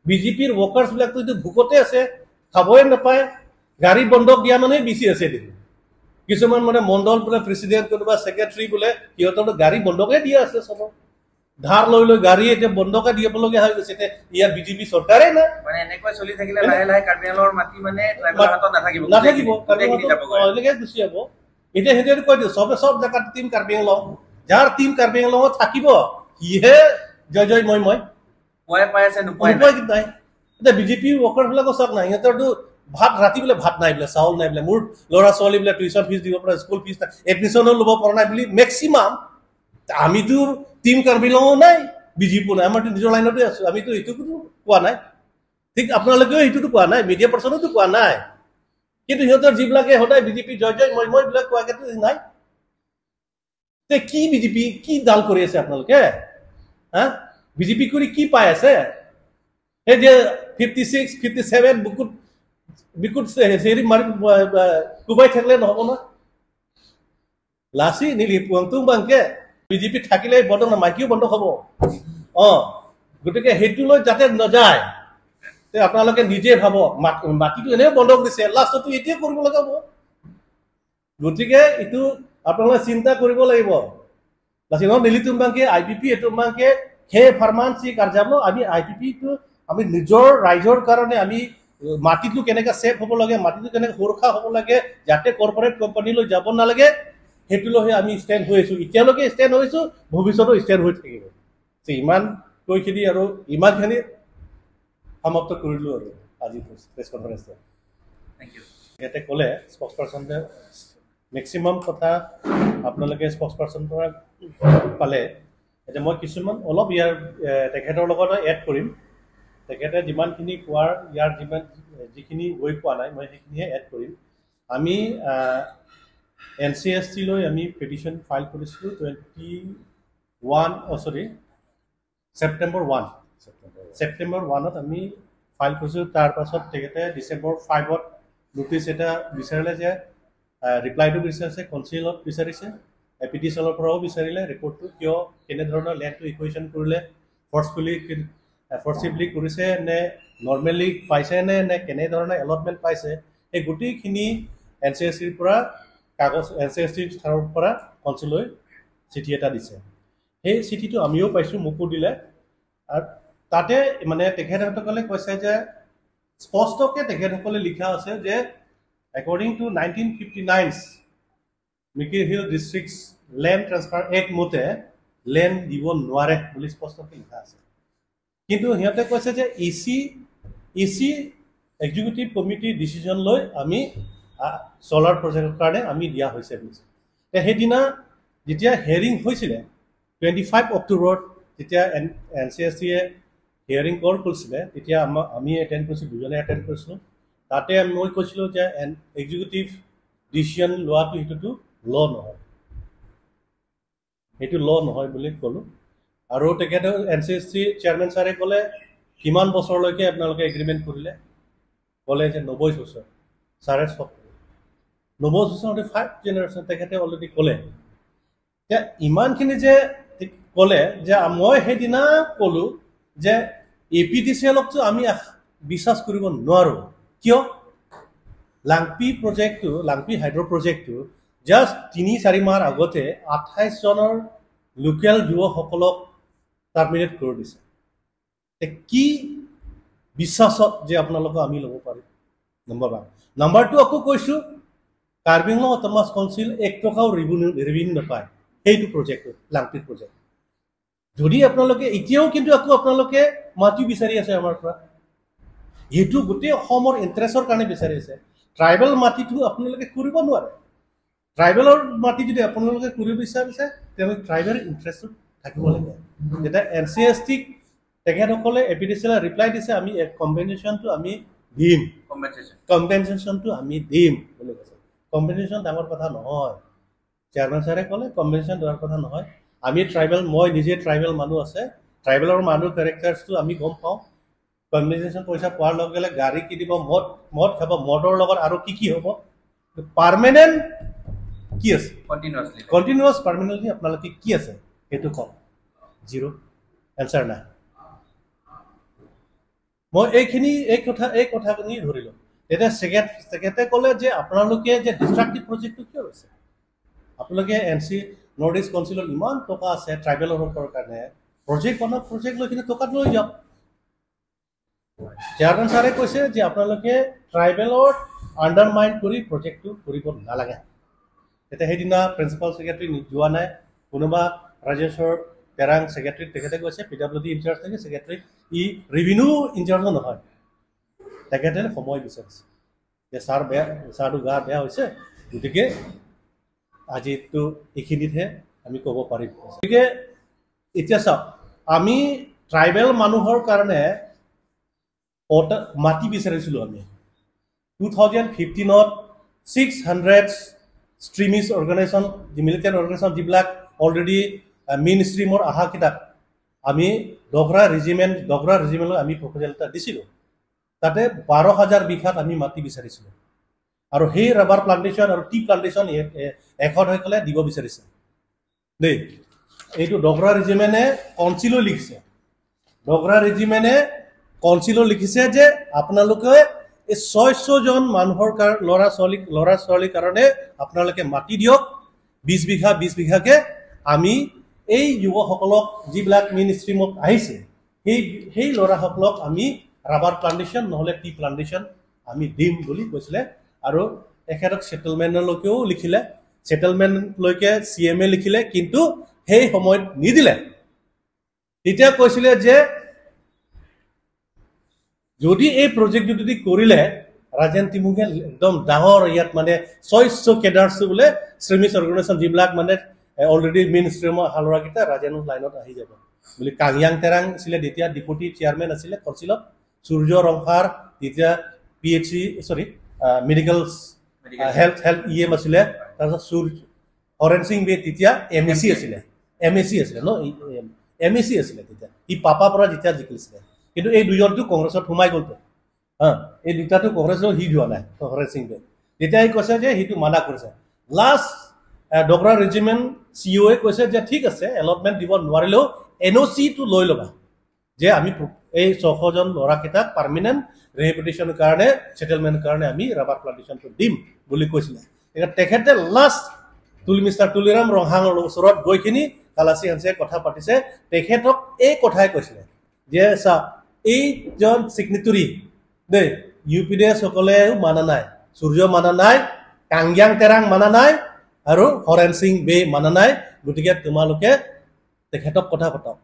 বিজেপিৰ ৱৰ্কাৰ্ছবিলাকতো এইটো ভোকতে আছে, খাবই নাপায়। গাড়ী বন্ধক দিয়া মানুহে বেছি আছে দেখোন। কিছুমান মানে মণ্ডল বোলে প্ৰেচিডেণ্ট, কোনোবা ছেক্ৰেটাৰী বোলে, সিহঁতৰ গাড়ী বন্ধকে দিয়া আছে। চবৰ ধাৰ লৈ লৈ গাড়ী এতিয়া বন্ধকে দিবলগীয়া হৈ গৈছে। এতিয়া ইয়াত বিজেপি চৰকাৰেই নাই। মানে এনেকৈ চলি থাকিলে লাহে লাহে কাৰ্বি আংলঙৰ মাটি মানে ট্ৰাইবেলৰ হাতত নাথাকিব। নাথাকিব, গোটেইখিনি যাবগৈ। এনেকে গুচি যাব। এতিয়া সিহঁতে কৈ দিওঁ, চবে চব জেগাত টিম কাৰ্বি আংলং, যাৰ টিম কাৰ্বি আংলঙত থাকিব সিহে জয় জয় মই মই। পোৱাই পাই আছে, নোপোৱাই নোপোৱাই নাই। এতিয়া বিজেপি ৱৰ্কাৰবিলাকো চাওক না, সিহঁতৰতো ভাত ৰাতি বোলে ভাত নাই বোলে, চাউল নাই বোলে, মোৰ ল'ৰা ছোৱালী বোলে টিউচন ফিজ দিব পৰা, স্কুল ফিজ নাই, এডমিশ্যনো ল'ব পৰা নাই বুলি মেক্সিমাম। আমিতো টিম কাৰ্বি আংলঙো নাই, বিজেপিও নাই, আমাৰতো নিজৰ লাইনতে আছো। আমিতো এইটোতো কোৱা নাই, ঠিক আপোনালোকেও সেইটোতো কোৱা নাই, মিডিয়া পাৰ্চনতো কোৱা নাই। কিন্তু সিহঁতৰ যিবিলাকে সদায় বিজেপি জয় জয় মই মই বিলাক কোৱাকেতো নাই। তে কি বিজেপি কি দাল কৰি আছে আপোনালোকে? হা, বিজেপি কৰি কি পাই আছে? সেই যে 56 57 বুকুত বিকুত হেৰি মাৰি কোবাই থাকিলে নহ'ব নহয়। লাচি নিলি পুৱাংটুং বাংকে বিজেপি থাকিলে বন্ধ নহয়, মাইকীও বন্ধ হ'ব। গতিকে সেইটো লৈ যাতে নাযায়, তে আপোনালোকে নিজে ভাবক। মাটিটো এনেও বন্ধক দিছে, লাষ্টতো এতিয়া কৰিব লগা হ'ব। গতিকে এইটো আপোনালোকে চিন্তা কৰিব লাগিব। লাচি নিলি তুমবাংকে আই পি পি এইটো সেই ফাৰ্মাচী কাৰ্যালয়, আমি আই পি পিটো আমি নিজৰ ৰাইজৰ কাৰণে আমি মাটিটো কেনেকৈ ছেভ হ'ব লাগে, মাটিটো কেনেকৈ সুৰক্ষা হ'ব লাগে, যাতে কৰ্পৰেট কোম্পানীলৈ যাব নালাগে, সেইটো লৈহে আমি ষ্টেণ্ড হৈ আছোঁ। এতিয়ালৈকে ষ্টেণ্ড হৈছোঁ, ভৱিষ্যতো ষ্টেণ্ড হৈ থাকিব। ইমান কৈখিনি আৰু ইমানখিনি সমাপ্ত কৰিলোঁ আৰু আজি প্ৰেছ কনফাৰেন্সটো। Thank U. ইয়াতে ক'লে স্পক্স পাৰ্চনে মেক্সিমাম কথা আপোনালোকে স্পক্স পাৰ্চনৰ পৰা পালে। এতিয়া মই কিছুমান অলপ ইয়াৰ তেখেতৰ লগত এড কৰিম। তেখেতে যিমানখিনি কোৱাৰ ইয়াৰ যিমান যিখিনি গৈ পোৱা নাই, মই সেইখিনিহে এড কৰিম। আমি এন চি এছ টি লৈ আমি পিটিশ্যন ফাইল কৰিছিলোঁ 21, অ' চৰি, ছেপ্টেম্বৰ 1, ছেপ্টেম্বৰ 1ত আমি ফাইল কৰিছিলোঁ। তাৰপাছত তেখেতে ডিচেম্বৰ 5ত নটিচ এটা বিচাৰিলে যে ৰিপ্লাইটো বিচাৰিছে, কনচিলত বিচাৰিছে, এ পি টি চি এলৰ পৰাও বিচাৰিলে ৰিপৰ্টটো, কিয় কেনেধৰণৰ লেণ্ডটো ইকুৱেশ্যন কৰিলে, ফৰ্চিবলি কৰিছে নে নৰ্মেলি পাইছে নে নে কেনেধৰণে এলটমেণ্ট পাইছে, সেই গোটেইখিনি এন চি এছ চিৰ পৰা কাগজ, এন চি এছ চিৰ স্থানৰ পৰা কনচিলৈ চিঠি এটা দিছে। সেই চিঠিটো আমিও পাইছোঁ, মোকো দিলে। আৰু তাতে মানে তেখেতসকলে কৈছে যে স্পষ্টকৈ তেখেতসকলে লিখা আছে যে according to 1959 Mikir Hill District Land Transfer Act মতে লেণ্ড দিব নোৱাৰে বুলি স্পষ্টকৈ লিখা আছে। কিন্তু সিহঁতে কৈছে যে ই চি এক্সিকিউটিভ কমিটিৰ ডিচিশ্যন লৈ আমি চ'লাৰ প্ৰজেক্টৰ কাৰণে আমি দিয়া হৈছে বুলি। সেইদিনা যেতিয়া হিয়াৰিং হৈছিলে 25 অক্টোবৰত, যেতিয়া এন চি এছ চিয়ে হিয়াৰিং কল কৰিছিলে, তেতিয়া আমি এটেণ্ড কৰিছিলোঁ, দুজনে এটেণ্ড কৰিছিলোঁ। তাতে মই কৈছিলোঁ যে এন এক্সিকিউটিভ ডিচিশ্যন লোৱাটো সেইটোতো ল' নহয়, সেইটো ল' নহয় বুলি ক'লোঁ। আৰু তেখেতে N C S C chairman ছাৰে ক'লে, কিমান বছৰলৈকে আপোনালোকে এগ্ৰিমেণ্ট কৰিলে? ক'লে যে 90 বছৰ। ছাৰে চব 90 বছৰ 5 জেনেৰেশ্যন তেখেতে অলৰেডি ক'লে। এতিয়া ইমানখিনি যে ক'লে যে মই সেইদিনা ক'লোঁ যে এ পি ডি চি এলকতো আমি বিশ্বাস কৰিব নোৱাৰোঁ। কিয়? লাংপি প্ৰজেক্টটো, লাংপি হাইড্ৰ' প্ৰজেক্টটো জাষ্ট 3-4 মাহৰ আগতে 28জনৰ লোকেল যুৱকসকলক টাৰ্মিনেট কৰি দিছে। কি বিশ্বাসত যে আপোনালোকক আমি ল'ব পাৰিম? নম্বৰ 1। নম্বৰ 2, আকৌ কৈছোঁ, কাৰ্বি আংলং অট'নমাছ কাউন্সিল 1 টকাও ৰেভিনিউ নাপায় সেইটো প্ৰজেক্টটো, লাংপিৰ প্ৰজেক্ট। যদি আপোনালোকে এতিয়াও কিন্তু আকৌ আপোনালোকে মাটি বিচাৰি আছে আমাৰ পৰা, সেইটো গোটেই অসমৰ ইণ্টাৰেষ্টৰ কাৰণে বিচাৰি আছে। ট্ৰাইবেল মাটিটো আপোনালোকে কৰিব নোৱাৰে। ট্ৰাইবেলৰ মাটি যদি আপোনালোকে কৰিব বিচাৰিছে, তেনেহ'লে ট্ৰাইবেল ইণ্টাৰেষ্টটো থাকিব লাগে। যেতিয়া এন চি এছ টিক তেখেতসকলে এ পি ডি চি এলে ৰিপ্লাই দিছে, আমি কম্পেনচেশ্যনটো আমি দিম, কম্পেনচেশ্যনটো আমি দিম বুলি কৈছে। কম্পেনচেশ্যন ডাঙৰ কথা নহয়, চেয়াৰমেন ছাৰে ক'লে কম্পেনচেশ্যন ডাঙৰ কথা নহয়। আমি ট্ৰাইবেল, মই নিজে ট্ৰাইবেল মানুহ আছে, ট্ৰাইবেলৰ মানুহ কেৰেক্টাৰ্ছটো আমি গম পাওঁ। কম্পেনচেশ্যন পইচা পোৱাৰ লগে লগে গাড়ী কিনিব, মদ খাব, মদৰ লগত আৰু কি কি হ'ব, পাৰ্মানেণ্ট কি আছে, কণ্টিনিউৱাছ পাৰ্মানেণ্টলি আপোনালোকে কি আছে সেইটো কওক। জিৰ' এনচাৰ নাই। মই এইখিনি এই কথাখিনি ধৰিলোঁ। তেতিয়া তেখেতে ক'লে যে আপোনালোকে যে ডিষ্ট্ৰাক্টিভ প্ৰজেক্টটো কিয় লৈছে, আপোনালোকে এন চি নৰ্থ ইষ্ট কাউন্সিলত ইমান টকা আছে ট্ৰাইবেলৰ কাৰণে, প্ৰজেক্ট বনাওক, প্ৰজেক্ট লৈ কিনে টকাত লৈ যাওক। চেয়াৰমেন ছাৰে কৈছে যে আপোনালোকে ট্ৰাইবেলৰ আণ্ডাৰমাইন কৰি প্ৰজেক্টটো কৰিব নালাগে। তেতিয়া সেইদিনা প্ৰিন্সিপাল ছেক্ৰেটাৰী যোৱা নাই, কোনোবা ৰাজেশ্বৰ তেৰাং ছেক্ৰেটাৰী, তেখেতে কৈছে পি ডাব্লিউ ডি ইনচাৰ্জ থাকে ছেক্ৰেটাৰী, ই ৰেভিনিউ ইনচাৰ্জো নহয়, তেখেতে সময় বিচাৰিছে যে ছাৰ বেয়া, ছাৰটো গা বেয়া হৈছে, গতিকে আজিতো এইখিনিতহে আমি ক'ব পাৰিম। গতিকে এতিয়া চাওক, আমি ট্ৰাইবেল মানুহৰ কাৰণে মাটি বিচাৰিছিলোঁ। আমি 2015ত 600 ষ্ট্ৰিমিষ্ট অৰ্গেনাইজেশ্যন, মিলিটেণ্ট অৰ্গেনাইজেশ্যন যিবিলাক অলৰেডি মেইন ষ্ট্ৰীমৰ অহাকেইটাক আমি ডগৰা ৰেজিমেণ্টলৈ আমি প্ৰপ'জেল এটা দিছিলোঁ। তাতে 12,000 বিঘাত আমি মাটি বিচাৰিছিলোঁ আৰু সেই ৰাবাৰ প্লাণ্টেশ্যন আৰু টি প্লাণ্টেশ্যন এখেতসকলে দিব বিচাৰিছে দেই। এইটো ডগৰা ৰেজিমেণ্টে কাউন্সিলো লিখিছে, ডগৰা ৰেজিমেণ্টে কাউন্সিলো লিখিছে যে আপোনালোকে এই 600 জন মানুহৰ ল'ৰা ছোৱালীৰ কাৰণে আপোনালোকে মাটি দিয়ক, 20 বিঘা 20 বিঘাকে। আমি এই যুৱকসকলক যিবিলাক মেইন ষ্ট্ৰীমত আহিছে সেই ল'ৰাসকলক আমি ৰাবাৰ প্লাণ্টেশ্যন নহ'লে টি প্লাণ্টেশ্যন আমি দিম বুলি কৈছিলে। আৰু তেখেতক ছেটেলমেণ্টলৈকেও লিখিলে, ছেটেলমেণ্টলৈকে চি এম এ লিখিলে, কিন্তু সেই সময়ত নিদিলে। তেতিয়া কৈছিলে যে যদি এই প্ৰজেক্টটো যদি কৰিলে ৰাজেন তিমুঙে একদম ডাঙৰ ইয়াত মানে 600 কেডাৰ্ছ বোলে ষ্ট্ৰীমিষ্ট অৰ্গেনাইজেশ্যন যিবিলাক মানে অলৰেডি মেইন ষ্ট্ৰীমৰ অহা ল'ৰাকেইটা ৰাজেনৰ লাইনত আহি যাব বুলি। কাংয়াং তেৰাং আছিলে তেতিয়া ডিপুটি চেয়াৰমেন আছিলে কাউন্সিলত, সূৰ্য ৰংফাৰ তেতিয়া P H C sorry medical health E M আছিলে, তাৰপিছত সূৰ্য হৰেণ সিং বে তেতিয়া এম এ চি আছিলে, এম এ চি আছিলে ন, এম এ চি আছিলে তেতিয়া, ই পাপাৰ পৰা যেতিয়া জিকিছিলে। কিন্তু এই দুজনটো কংগ্ৰেছত সোমাই গ'লতো, হা, এই দুটাটো কংগ্ৰেছত সি যোৱা নাই হৰেণ সিং বে। তেতিয়া সি কৈছে যে সেইটো মানা কৰিছে। লাষ্ট ডগৰা ৰেজিমেণ্ট চি অ' এ কৈছে যে ঠিক আছে, এলটমেণ্ট দিব নোৱাৰিলেও এন অ' চিটো লৈ ল'বা যে আমি এই 600 জন ল'ৰাকেইটাক পাৰ্মানেণ্ট ৰিহেবিলিটেশ্যনৰ কাৰণে, ছেটেলমেণ্টৰ কাৰণে আমি ৰাবাৰ প্লাণ্টেশ্যনটো দিম বুলি কৈছিলে। এতিয়া তেখেতে লাষ্ট মিষ্টাৰ তুলিৰাম ৰংহাঙৰ ওচৰত গৈখিনি কালাচি হানছে কথা পাতিছে, তেখেতক এই কথাই কৈছিলে যে চাওক, এইজন চিগনেটৰী দেই, ইউ পি ডি এছসকলেও মানা নাই, সূৰ্য মানা নাই, কাংয়াং তেৰাং মানা নাই আৰু হৰেণ সিং বে মানা নাই, গতিকে তোমালোকে তেখেতক কথা পাতক,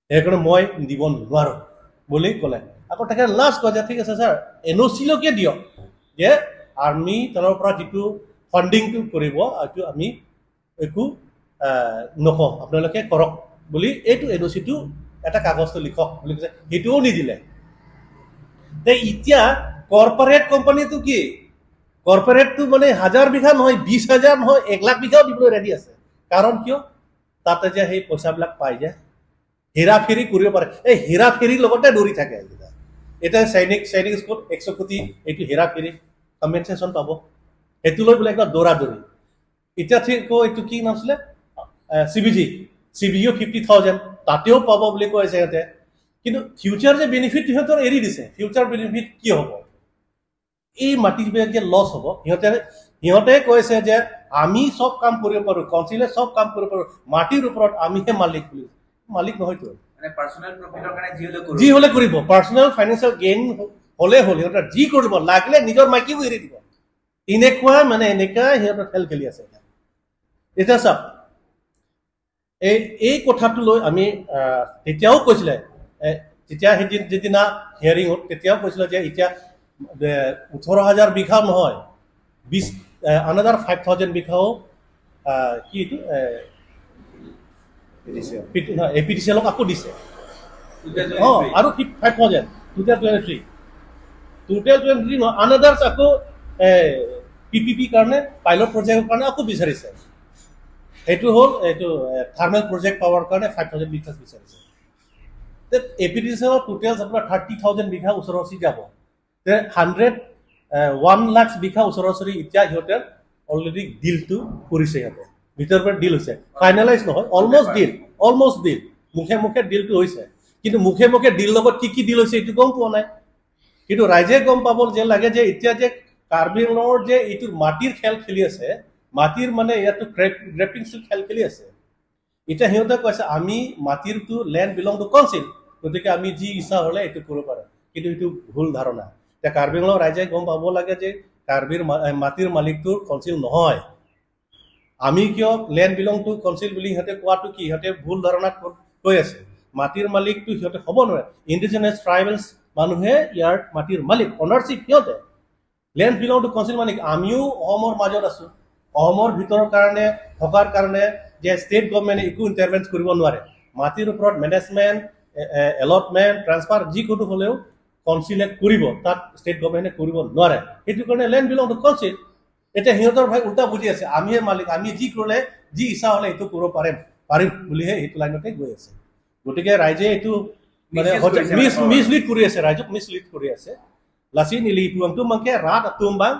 সেইকাৰণে মই দিব নোৱাৰোঁ বুলি ক'লে। আকৌ তেখেতে লাষ্ট কয় যে ঠিক আছে ছাৰ, এন অ' চিলৈকে দিয়ক যে আৰ্মি তলৰ পৰা যিটো ফাণ্ডিংটো কৰিব এইটো আমি একো নকওঁ, আপোনালোকে কৰক বুলি এইটো এন অ' চিটো এটা কাগজটো লিখক বুলি কৈছে, সেইটোও নিদিলে। তে এতিয়া কৰ্পৰেট কোম্পানীটো কি, কৰ্পৰেটটো মানে 1000 বিঘা নহয়, 20,000 নহয়, 1 লাখ বিঘাও দিবলৈ ৰেডি আছে। কাৰণ কিয়, তাতে যে সেই পইচাবিলাক পাই যায়, হেৰাফেৰি কৰিব পাৰে। এই হেৰাফেৰিৰ লগতে দৌৰি থাকে এইকেইটা। এতিয়া সৈনিক স্কুল 100 কোটি এইটো হেৰাফেৰি কম্পেনচেশ্যন পাব, সেইটো লৈ বোলে একদম দৌৰা দৌৰি। এতিয়া ঠিক এইটো কি নাম আছিলে, C B G, C B জিও 50,000 তাতেও পাব বুলি কৈ আছে সিহঁতে। কিন্তু ফিউচাৰ যে বেনিফিট সিহঁতৰ এৰি দিছে, ফিউচাৰ বেনিফিট কি হ'ব, এই মাটিবিলাক যে লছ হ'ব, সিহঁতে কৈছে যে আমি চব কাম কৰিব পাৰোঁ, কাউন্সিলে চব কাম কৰিব পাৰোঁ, মাটিৰ ওপৰত আমিহে মালিক বুলি। মালিক নহয়তো, যি হলে কৰিব, পাৰ্চনেল ফাইনেন্সিয়েল গেইন হলে হ'ল, সিহঁতে যি কৰিব লাগিলে নিজৰ মাইকীও এৰি দিব, এনেকুৱা মানে এনেকুৱা সিহঁতৰ খেল খেলি আছে। এতিয়া চাওক, এই কথাটো লৈ আমি তেতিয়াও কৈছিলে, তেতিয়া সেইদিন যিদিনা হিয়াৰিঙত তেতিয়াও কৈছিলে যে এতিয়া 18,000 বিঘা নহয়, আনাডাৰ 5,000 বিঘাও কি এইটো এ পি ডি চি এলক আকৌ দিছে। অঁ, আৰু 5,000 টোটেল 23, টোটেল 23 নহয়, আনাডাৰ্ছ আকৌ পি পি পি কাৰণে পাইলট প্ৰজেক্টৰ কাৰণে আকৌ বিচাৰিছে। সেইটো হ'ল এইটো থাৰ্মেল প্ৰজেক্ট পাৱাৰ কাৰণে 5,000 বিঘা বিচাৰিছে। এ পি ডি চি এলৰ টোটেল আপোনাৰ 30,000 বিঘা ওচৰা ওচৰি যাব, 101 লাখ বিঘা ওচৰা ওচৰি এতিয়া সিহঁতে অলৰেডি ডিলটো কৰিছে, সিহঁতে ভিতৰৰ পৰা ডিল হৈছে, ফাইনেলাইজ নহয়, অলমষ্ট ডিল, অলমষ্ট ডিল, মুখে মুখে ডিলটো হৈছে। কিন্তু মুখে মুখে ডিল লগত কি কি ডিল হৈছে এইটো গম পোৱা নাই। কিন্তু ৰাইজে গম পাব যে লাগে যে এতিয়া যে কাৰ্বি আংলঙৰ যে এইটো মাটিৰ খেল খেলি আছে, মাটিৰ মানে ইয়াতো গ্ৰেপিং খেল খেলি আছে। এতিয়া সিহঁতে কৈছে আমি মাটিৰটো লেণ্ড বিলং টু কাউন্সিল, গতিকে আমি যি ইচ্ছা হ'লে এইটো কৰিব পাৰোঁ। কিন্তু এইটো ভুল ধাৰণা। এতিয়া কাৰ্বি আংলঙৰ ৰাইজে গম পাব লাগে যে কাৰ্বিৰ মাটিৰ মালিকটো কাউন্সিল নহয়। আমি কিয় লেণ্ড বিলং টু কাউন্সিল বুলি সিহঁতে কোৱাটো কি, সিহঁতে ভুল ধাৰণাত কৈ আছে। মাটিৰ মালিকটো সিহঁতে হ'ব নোৱাৰে। ইণ্ডিজিনাছ ট্ৰাইবেলছ মানুহে ইয়াৰ মাটিৰ মালিক, অনাৰশ্বিপ সিহঁতে। লেণ্ড বিলং টু কাউন্সিল মানে আমিও অসমৰ মাজত আছোঁ, অসমৰ ভিতৰৰ কাৰণে থকাৰ কাৰণে যে ষ্টেট গভমেণ্টে একো ইণ্টাৰভেঞ্চ কৰিব নোৱাৰে। মাটিৰ ওপৰত মেনেজমেণ্ট, এলটমেণ্ট, ট্ৰান্সফাৰ যিকোনো হ'লেও কাউন্সিলে কৰিব, তাত ষ্টেট গভমেণ্টে কৰিব নোৱাৰে। সেইটো কাৰণে লেণ্ড বিলং টু কাউন্সিল। এতিয়া সিহঁতৰ ভাই উল্টা বুজি আছে, আমিয়ে মালিক, আমি যি কৰিলে যি ইচ্ছা হ'লে সেইটো কৰিব পাৰিম বুলিহে সেইটো লাইনতে গৈ আছে। গতিকে ৰাইজে এইটো মানে মিছলিড কৰি আছে, ৰাইজক মিছলিড কৰি আছে। লাচি নিলি পুৱাংটো মাংকে ৰাত তুমবাং